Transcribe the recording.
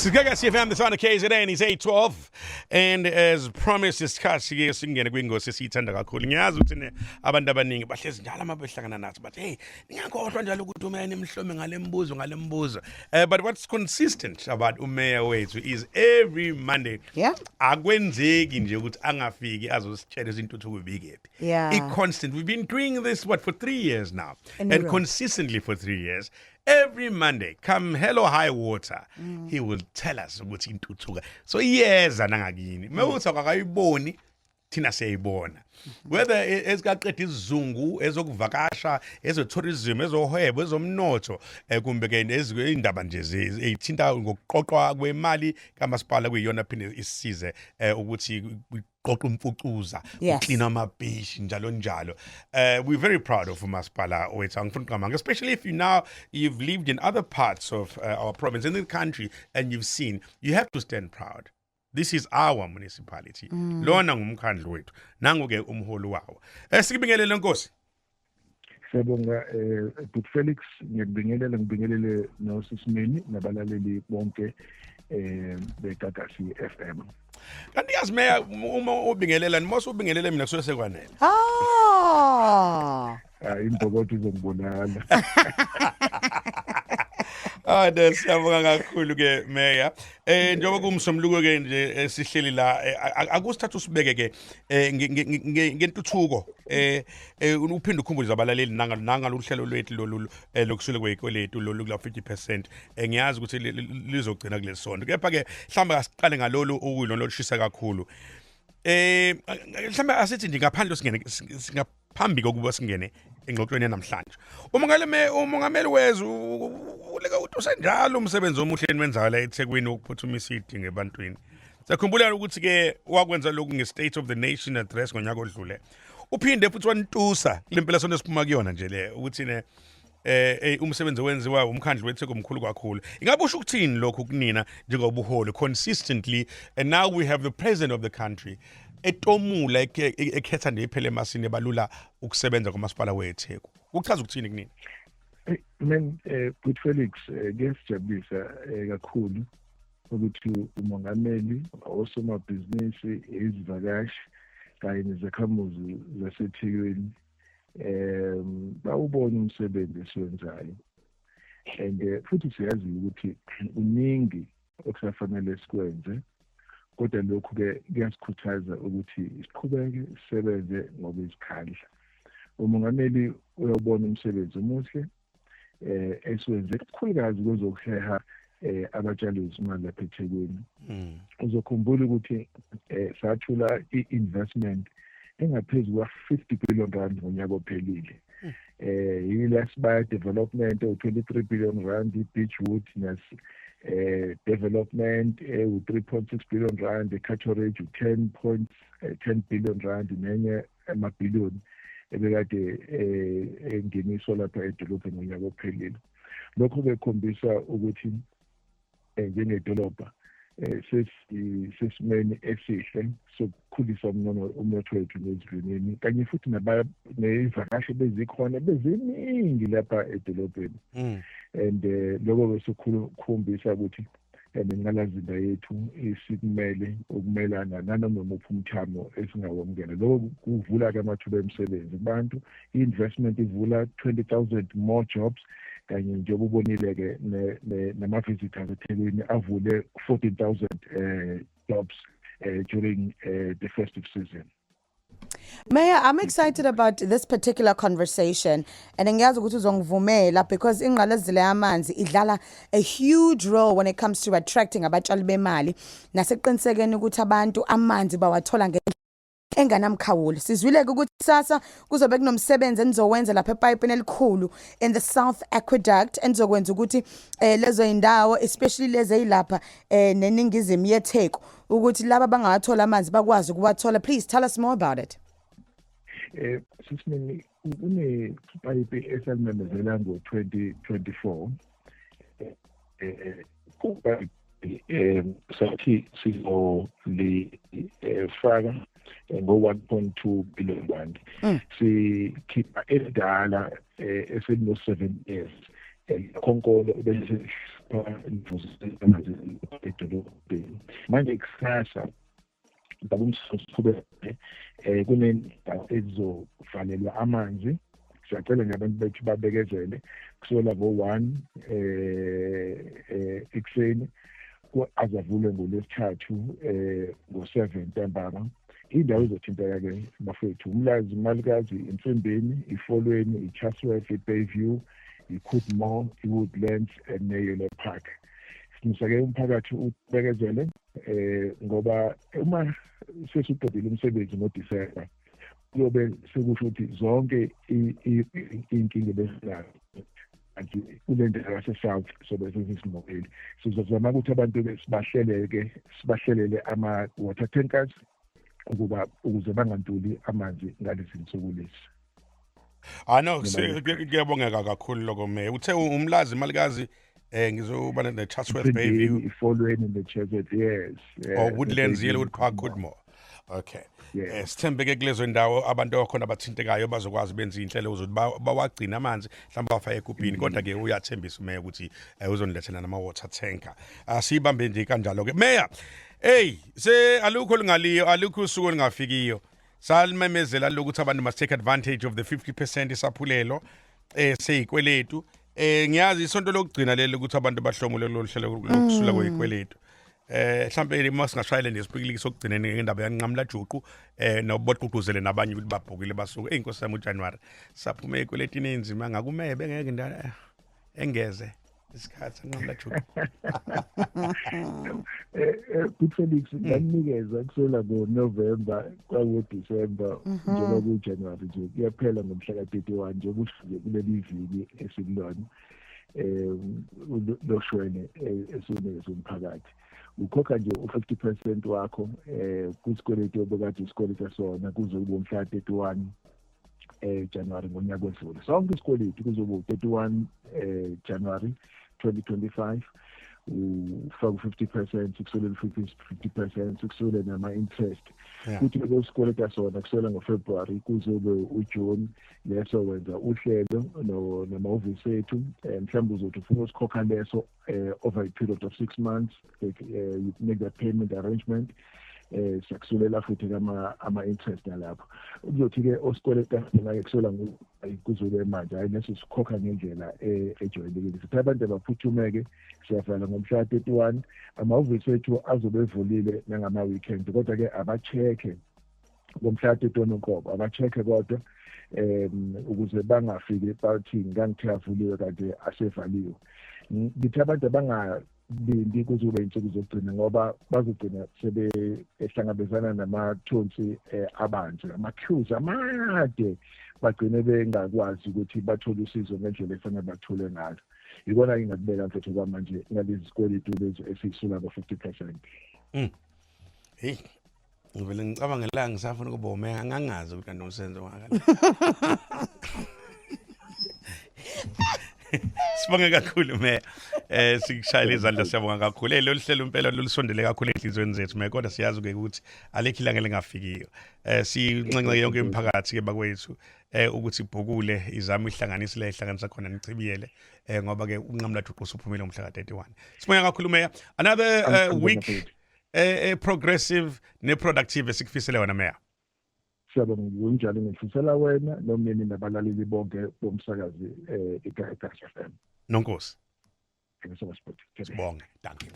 Gagasi FM, the sound of KZN is 8:12, and as promised, isikhathi ke singene kwingosi esiyithanda kakhulu. Ngiyazi ukuthi ne abantu abaningi bahlezi njalo uma behlangana nathi bathi, "Hey, ningakhohlwa njalo ukuthi umeya nimhlome ngalembuzo ngalembuzo." But what's consistent about umeya wethu is every Monday akwenzeki nje ukuthi angafiki azositshela izintuthuko ibikephi. I-constant. We've been doing this, what, for 3 years now In a and row. Consistently for 3 years. Every Monday, come hell or high water, he will tell us ukuthi intuthuko so iyeza nangakini. Mewuthi akakayiboni, thina siyayibona, whether ezikaqeda isizungu, ezokuvakasha, ezotourism, ezohwebo, ezomnotho, kumbe ke indaba nje ezithinta ngokuqoqwa kwemali kamasipala, kuyiyona phinde isisize ukuthi iqoqe imfucuza, uklina amabhishi, njalo njalo. We're very proud of umasipala wethu, angifuni uqamanga, especially if you now you've lived in other parts of our province, in the country, and you've seen. You have to stand proud. This is our municipality. Lona ngumkhandlu wethu, nangu ke umholi wawo. Sikubingelele, nkosi. Siyabonga, Dr Felix, ngiyakubingelela, ngibingelele noSisimeni nabalaleli bonke beGagasi FM. Kanti yazi, meya, uma ubingelela nimosa ubingelele mina, kusuke sekwanele. Ah. Ah, imbokotho izongibonala. Ah, ne, siyabonga kakhulu ke, meya. Njengoba kumsomluko ke nje sihleli la, akusithatha usibeke ke ngentuthuko, uphinde ukhumbuze abalaleli nanga nangalo uhlelo lwethu lolu lokusula kwezikweletu lolu kula 50%. Ngiyazi ukuthi lizogcina kulesi sonto, kepha ke mhlawumbe asiqale ngalolu okuyilona olushisa kakhulu. Mhlawumbe asithi nje ngaphandle singene singaphambi kokuba singene engxoxweni namhlanje, umongameli wezwe uleka uthi usenjalo umsebenzi omuhle eniwenzayo la eThekwini wokuphuthumisa idingo ebantwini. Siyakhumbula ukuthi ke wakwenza lokhu nge-State of the Nation Address ngonyaka odlule, uphinde futhi wanitusa kule mpela sonto esiphuma kuyona nje le, ukuthi ne umsebenzi owenziwa umkhandlu weTheku omkhulu kakhulu. Ingabe usho ukuthini lokhu kunina njengobuholi consistently, and now we have the president of the country etomula ekhetha nje iphele emasini ebalula ukusebenza kwamasipala weTheku? Kuchaza ukuthini kunina? Men, Good Felix, kuyasijabulisa kakhulu ukuthi umongameli, osomabhizinisi, izivakashi kanye nezakhamuzi zaseThekwini bawubona umsebenzi esiwenzayo, and futhi siyazi ukuthi kuningi okusafanele sikwenze, kodwa lokhu ke kuyasikhuthaza ukuthi siqhubeke sisebenze ngokuzikhandla. Umongameli uyawubona umsebenzi omuhle esiwenze, kakhulukazi kwezokuheha abatshali bezimali lapha eThekwini. Uzokhumbula ukuthi sathula i-investment engaphezulu kwa-50 billion rand ngonyaka ophelile, yila Sibaya development ewu-23 billion rand, i-Beachwood development ewu-3.6 billion rand, i-Cato Ridge u-10.10 billion rand, nenye amabhiliyoni ebekade engeniswa lapha edolobheni ngonyaka ophelile. Lokho bekhombisa ukuthi njengedolobha sesimeni esihle sokukhulisa umnotho wethu nezivinini, kanye futhi nezivakashi bezikhona beziningi lapha edolobheni, and lokho besikhombisa ukuthi nenqalazinda yethu isikumele ukumelana nanoma umuphi umthamo esingawamukela. Lokho kuvula-ke amathuba emisebenzi kubantu, i-investment ivula 20,000 more jobs, kanye njengoba ubonile-ke nama-visitors eThekwini avule 14,000 jobs during the festive season. Mayor, I'm excited about this particular conversation and ngiyazi ukuthi uzongivumela because ingqalazila yamanzi idlala a huge role when it comes to attracting abatshali bemali naseqinisekeni ukuthi abantu amanzi bawathola nge enganamkhawulo. Sizwile ke ukuthi sasa kuzobe kunomsebenzi enizowenza lapha epayipini elikhulu in the South Aqueduct, enizokwenza ukuthi lezo indawo, especially lezi ezilapha neningizimu yeTheku, ukuthi laba bangawathola amanzi bakwazi ukuwathola. Please tell us more about it. Sisimeni, kunepayipi esalimemezela ngo-2024, kuba sathi sizolifaka ngo-1.2 billion rand. Sikhipha elidala eselino 7 years, khonkolo bese Lapha amanzi edolobheni manje kusasa ngabe umsiqhubeke kunendawo ezizovalelwa amanzi. Siyacela nje abantu bethu babekezele kusukela ngo-1 ekuseni azavulwe ngolwesithathu ngo-7 ntambama. Indawo ezothinteka-ke bafethu uMlazi, Malikazi, Insimbini, iFolweni, i-Chatsworth, i-Bayview, i-Coolmore, i-Woodlands ne-Yellow Park. Sinisa-ke umphakathi ubekezele ngoba uma sesiqedile umsebenzi ngoDisemba kuyobe sekusho ukuthi zonke iy'nkinga ebesinazo kanti kule ndawo yase-south sobe sesisinqobile. Sizozama ukuthi abantu sibahleleke, sibahlelele ama-water tankers ukuba ukuze bangantuli amanzi ngalezi nsuku lezi. Ah no, kuyabongeka kakhulu lokho, Meya. Uthe uMlazi, Malikazi, ngizoba ne-Chatsworth, Bayview, iFolweni ne-Chatsworth, yes. Or Woodlands, Yellowwood Park, Coolmore. Okay. Sithembeke kulezo ndawo abantu abakhona abathintekayo bazokwazi benze inhlelo zokuthi bawagcina amanzi, mhlawumbe bafake ekupini, kodwa ke uyathembisa umeya ukuthi uzonilethela nama water tanker. Asibambe nje kanjalo ke, Meya. Hey, se alukho lingaliyo, alukho usuku olungafikiyo. Salimemezela lokuthi abantu must take advantage of the 50% isaphulelo seyikweletu. Ngiyazi isonto lokugcina leli ukuthi abantu bahlomule kulolu hlelo lokusula kweyikweletu. Mhlambe uma singashayela nje isipikiliki sokugcina ngendaba yanqamla juqu nobogqugquzele nabanye ukuthi babhukile basuke. Ey Nkosi yami, uJanuary saphuma ekweletini enzima ngakumeye bengeke nda engeze isikhathi sanqamla juqu. Good Felix, nganikeza kusela ngo-November kwawo-December, njengoba kuJanuary nje kuyaphela ngomhla ka-31 nje, kusho nje kuleli viki esikulona loshwele esiwunikeza umphakathi. Ukhokha nje u-50% wakho kwisikweletu obekade isikweletu sona kuze kube umhla ka-31 January ngonyaka odlule. Sonke isikweletu kuzoba u-31 January 2025, ufaka u-50%, sikusule 50%, sikusule nama-interest. Kuthi bese sikweleta sona kusukela ngoFebruary kuzobe uJune, leso wenza uhlelo namahhovisi ethu. Mhlawumbe uzothi ufuna usikhokha leso over a period of 6 months, like, you make that payment arrangement, siyakusulela futhi ama interest nalapho. Kuzothi ke osikweleta sona kusukela kuzobe manje, hayi, leso sikhokha ngendlela ejwayelekile. Sithi abantu abaphuthume-ke, siyavala ngomhla ka-31. Amahhovisi ethu azobe evulile nangama-weekend, kodwa-ke aba-check-e ngomhla ka-31 uqobo, aba-check-e kodwa ukuze bangafiki bathi ngangithe avuliwe kanti asevaliwe. Ngithi abantu abangalindi kuze kube insuku zokugcina ngoba bazogcina sebehlangabezana namathonsi abanzi, ama-queues amade, bagcine bengakwazi ukuthi bathole usizo ngendlela efanele bathole ngalo. Ikona ngingakubeka mfethu kwamanje ngalezi zikweletu lezi esiyisula ngo-50%. Hey, ngivele ngicabangela ngisafuna ukuba umeya, ngangazi ukuthi kanti umsebenzi ongakani. Sibonge kakhulu, Meya. Sikushayela izandla, siyabonga kakhulu. Lolu hlelo impela lolusondele kakhulu enhliziyweni zethu, Meya, kodwa siyazi ke ukuthi alikho ilanga elingafikiyo. Sinxenxe yonke imiphakathi ke bakwethu ukuthi ibhukule izame ihlanganise la ihlanganisa khona nichibiyele ngoba ke unqamla juqu usuphumile ngomhla ka-31. Sibonge kakhulu, Meya. Another week progressive ne productive esikufisele wona, Meya. Siyabonga, kunjalo, ngifisela wena nomnini nabalaleli bonke bomsakazi iGagasi FM. Nonkosi. Thank you so much. Sibonge. Thank you.